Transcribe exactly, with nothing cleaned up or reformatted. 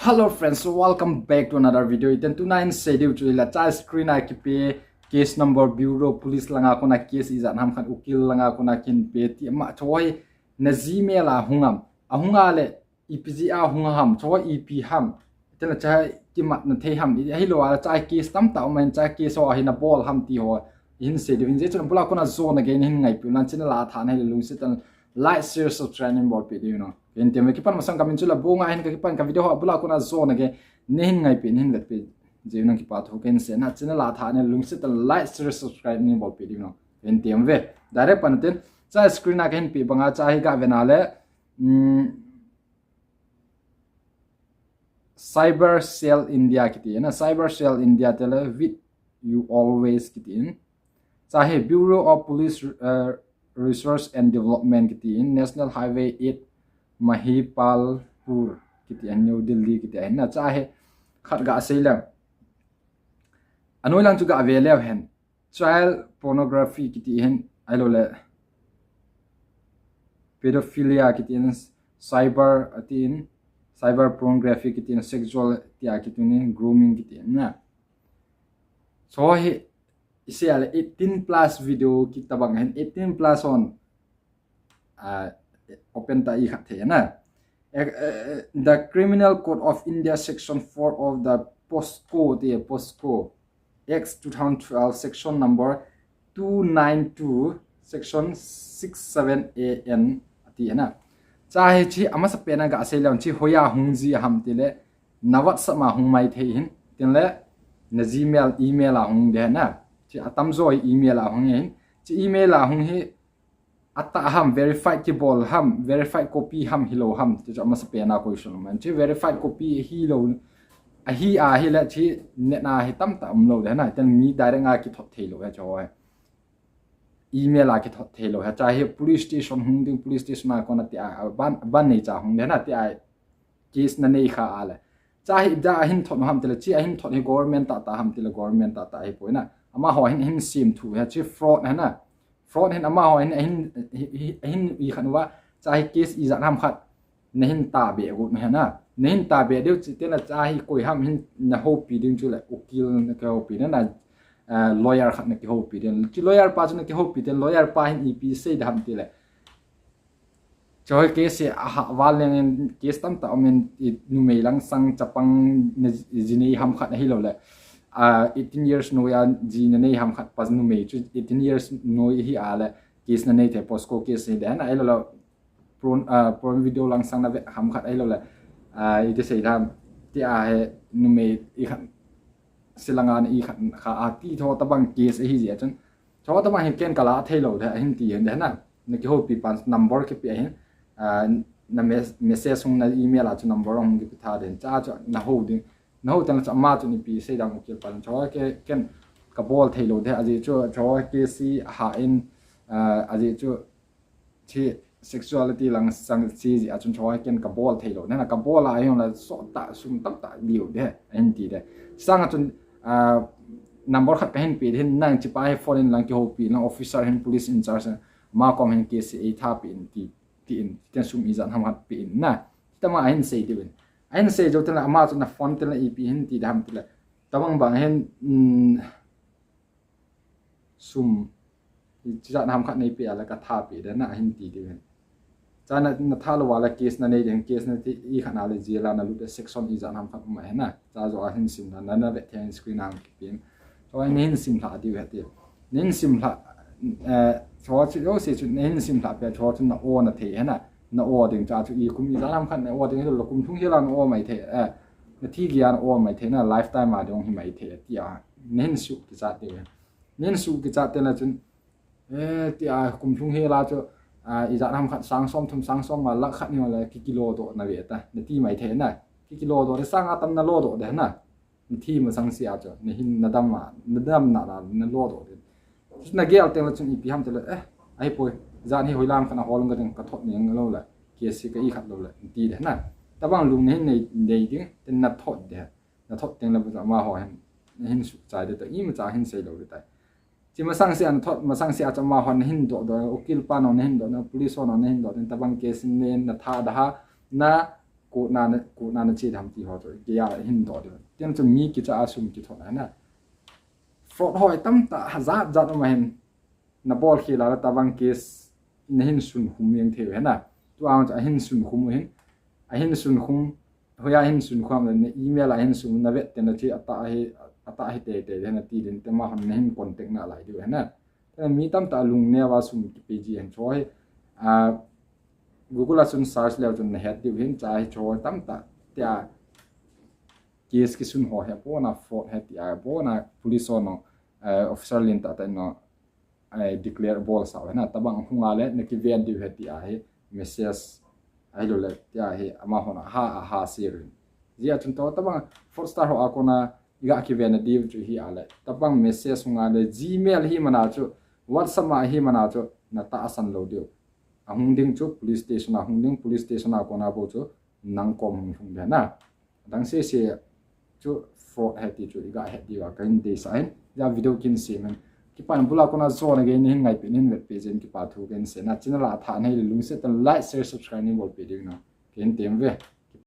Hello friends, so welcome back to another video. Iten tuna in sei diu chu ila cha screen a kipe case number bureau police langa kona case ijat ham khat ukil langa kona kin pe ti ama choi na Gmail a hung am. A hung a le ipi ji a hung ham, choi ipi ham. Iten la cha kimat na thei ham. Ahilou a la cha case tamtah um in cha case ho ahi na bol ham ti ho. Hin sei diu hin je chun bula kona jo na ge hin ngaipi u nan channel a tha na hi lungset tah in like, share, subscribe nin bolpi diu no. Ken tiam ve kipan masang kamin chu la bunga hin ka kipan ka video ho bula kona jo na ge ne hin ngaipi nin vetpi. Je nang kipa thu ken se na channel a tha na lungset tah in like, share, subscribe nin bolpi diu no. Ken tiam ve. Direct pan tin cha screen a ka hin pi banga cha hi ga ve na le. Mm, Cyber Cell India kiti na, Cyber Cell India te le with you always kiti in. Cha hi Bureau of Police uh, Research and Development kiti in, National Highway eight Mahipalpur kiti in, New Delhi kiti in na. Cha hi khat ga sei le. Anoi lang chu ga ve le hen. Child pornography kiti hin, ahilou le pedophilia kiti in, cyber ati in, cyber pornography kiti in, sexual tia kiti in, grooming kiti in na. So hi ise ale eighteen plus video kita bang hin eighteen plus on uh, open ta i khat thei na. Eh, eh, the Criminal Code of India section four of the POCSO, the POCSO Act two thousand twelve section number two nine two section six seven A N ati na. Cha hi chi amasa pena ga sei lon chi hoya hung ji ham ti le na WhatsApp ma hung mai thei hin tin le na Gmail email a hung de na. Chi atam jo email a hung hin chi email a hung hi ata ham verified kibol ham verified copy ham hilou ham ti chu amasa pena question man chi verified copy hilou ahi a hi le chi net na hi tamtah umlou de na ten mi direct a kithot thei lou he chu he email a kithot thei lou he cha hi police station hung ding police station a kona ti a ban ban nei cha hung de na ti a case na nei kha a le cha hi da ahin thot ham ti le chi ahin thot hi government tah tah ham ti le government tah tah hi poi na amaho hin hin sim thu he chi fraud he na fraud hin amaho hin hin hin i khan wa cha hi case ijat ham khat na hin ta be gu na he na na hin ta be diu chi te na cha hi koi ham hin na hopi ding chu le ukil na ke hopi na na lawyer khat na ke hopi ding chi lawyer pa chu na ke hopi te lawyer pa hin ipi sei da ham ti le Choi case a ha val leng in case tamtah um in numei lang sang chapang na ji nei ham khat ahilou le. Uh, eighteen years noi a ji na nei ham khat pas numei chu eighteen years noi hi a le case na nei the POCSO case hi de na ahilou le. Pron, uh, pron video lang sang na ve ham khat ahilou le. Uh, ite sei dam ti a he numei i khat silanga na i khat kha a ti tho tabang case hi ji a chun. Tho tabang hi ken kala thei lou de hin ti de na. Na kihopi pan number kipe hin, ah, na mes-, message hung na email a chu number hung kipe tha den cha chu na ho ding. Na ho tang cha ma chu ni pi sei dang ukil pan cho ke ken ka bol thei lou de aji chu cho ke si ha in, ah, aji chu chi sexuality lang sang si ji a chun cho ken ka bol thei lou. Na ka bol a hi la so ta sum tam ta liu de hin ti de. Sang a chun, ah, number khat ka hin pe hin nang chi pa hi phone in lang kihopi lang officer hin police in charge ma kom hin case ei tha pe in ti, ti in, ten sum ijat ham khat pe in na. Tama ahin sei diu in. Ahin sei jou tela ama chu na phone tela ipi hin ti dam tela. Tabang bang hin, mm, sum ijat ham khat nei pe a la ka tha pe de na hin ti diu in. Cha na, na tha lou a la case na nei ding, case na ti i khat na le jail a na lut de section ijat ham khat um ahi na. Cha jo ahin sim na, na, na ve the screen a hung kipe in. Cho na hin sim lha diu he ti. Na hin sim lha, eh, cho chu, yo se chu, na hin sim lha pe, cho chu na o na thei he na. Na o ding cha chu i kum ijat ham khat na o ding lo kum thung hi la na o mai thei, eh, na thi gia na o mai thei na lifetime a ding hi mai thei ti a. Na hin su ki cha ti. Na hin su ki cha te la chun, Eh, ti a kum thung hi la chu, ah, ijat ham khat sang som thum sang som ma lakh khat ni la ki kilo do na ve ta. Na ti mai thei na. Ki kilo do de sang a tam na lo do de na. Na thi ma sang si a chu. Na hin na dam ma, na dam na la na lo do de. Chu na gel teng la chun ipi ham te la, eh, ahi poi. Jan hi hoi lam khat na hol nga ding ka thot ni lo la. Ki si ka i khat lo la. Ti de na. Tabang lung na hin nei, nei ding, ten na thot de. Na thot teng la bu ma ho hin. Na hin su chai de ta. I ma cha hin sei lo de ta. Chi masang sia na thot, masang sia cha ma hon na hin do do, ukil pa no na hin do, na police ho no na hin do, na tabang case in na tha da ha, na Court na, court na nache dem ti ho chu, kei a hin doh diu. Tin chu mi kicha a sum kithon a na. Fraud ho tamtah jat jat um ahin. Nabol khel a le tabang case nahin sunkhum jeng thei u ahi na. Tua chu ahin sunkhum u hin. Ahin sunkhum, hoiya ahin sunkhum le na email a ahin sun, navet teng nache atah hi, atah hi teitei le nati ding, te amahon nahin contact nalai diu ahi na. Te mi tamtah lungneo a sum kipe ji ahin chu hi. A, Google a chun search leu chun nahet diu hin, cha hi chu tamtah. Tia case kisun ho hi abon a fraud ahi tia, abon a police ho nung, eh, officer lentah tah in nung, eh, declare bol sa u ahi na, tabang hung a le nakiven diu ahi tia hi message ahilouleh tia hi amahon aha, aha share in. Hijeh chun tua tabang fraudster ho a kona iga kiven diu chu hi a le, tabang message hung a le, Gmail hi mana chu, WhatsApp a hi mana chu, natahsan lou diu. Ahung ding chu police station a hung ding, police station a kona bou chu nang kom hung lhung ding ahi na. Adang sese chu fraud ahi ti chu iga het diu a kahin deisah in. Hijeh a video kin sem in. Kipa na bul a kona jona gei nahin ngaipeh, nahin vetpeh jeh in kipa thu kahin sei na. Channel a athah nahi le lungset tah in like, share, subscribe nahin bolpeh diu na. Kahin tem uve.